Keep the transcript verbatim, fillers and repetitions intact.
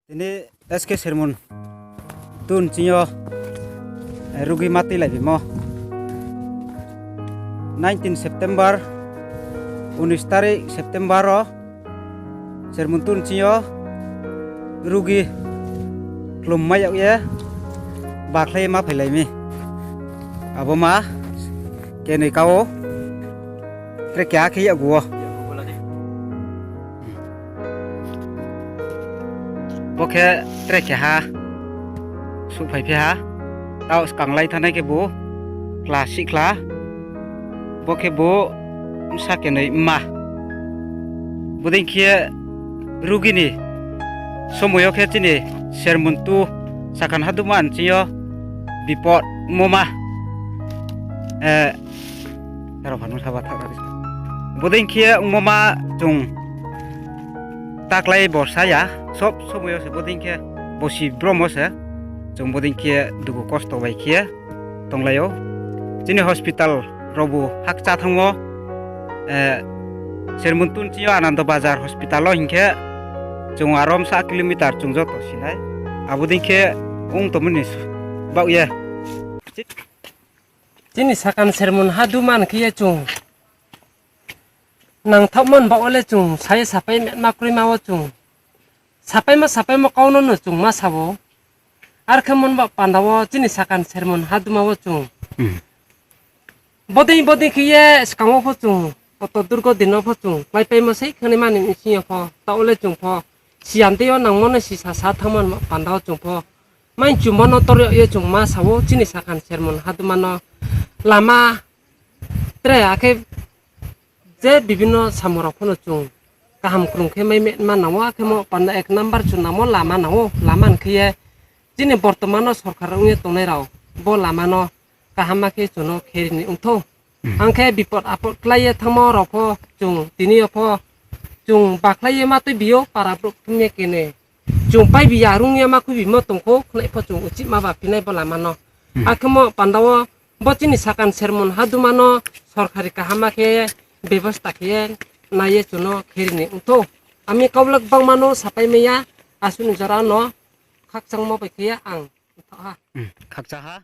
Tini S K Sermon tun chinyo rugi mati lai bimo. Nineteen September, unis tarik September o Sermon tun chinyo rugi klum mai yak ye bakhlai ma phai lai mi. Abo ma kenoi kao tre kya khe yaguo. Bo khe tre keha suk phai phi ha. Tao skang lai thanai khe bo kla si kla. Bo khe bo msa kenoi ma. Bodei khe rugini somoyo khe chini Sermon tu sakan haduma anchiyo bipot moma. Eh, Tero phano saba thak thak. Bodei khe wngmo ma chwng taklai borsa ya, sob somoyo se bodei khe bosi bromo se chwng bodei khe dugu kosto bai khe tonglaio. Chini hospital robo hakcha thangmo, eh, Sermon tun chiyo Anando Bazar hospital o hinkhe chwng arom sa kilometer chwng joto sinai. Abodei khe wng tongmani bagye. Chini sakan Sermon ha duman khe ye chwng nangthokmani bagwi le chwng sai sapai metma kwrwi ma o chwng. Sapaima sapaima kauno no chwng ma sabo. Ar khe mon ba panda o chini sakan Sermon ha duma o chwng. Hmm. Bodei bodei khe ye swkango pho chwng. Koto durgo dino pho chwng. Klai paima sai khani mani bisingo pho. Ta o le chwng pho. Siyam tei o nangmano sisa sa thangmani panda o chwng pho. Mai chumano toryo ye chwng ma sao chini sakan Sermon ha duma no. Lama tre akhe je bibinno samung rok phano chwng kaham kwrwng khe mai ma nango, akhe mo panda ek number chwng nangmo lama nango, lama hwnkhe ye chini bortomano sorkar wngwi tongnai rok bo lama no kaham ma khe chwngno kherini wngtho. Hmm. Hwnkhe bipot apot khlai ye thangma rok pho chwng tini yo pho chwng bakhlai ye ma twi bio para borok thumya kene. Chwng pai bi yarung ya ma khubi mo tongkho, khnai pho chwng uchih ma ba phinai bo lama no. Hmm. Akhe mo panda o bo chini sakan Sermon ha duma no sorkari kaham ma khe bebosta khe nai ye chwngno kherini wngtho. Ami kaulak bangma no sapai maya, aswkni jora no khakchangma bai khe ang wngtho ha. Hmm, khakcha ha.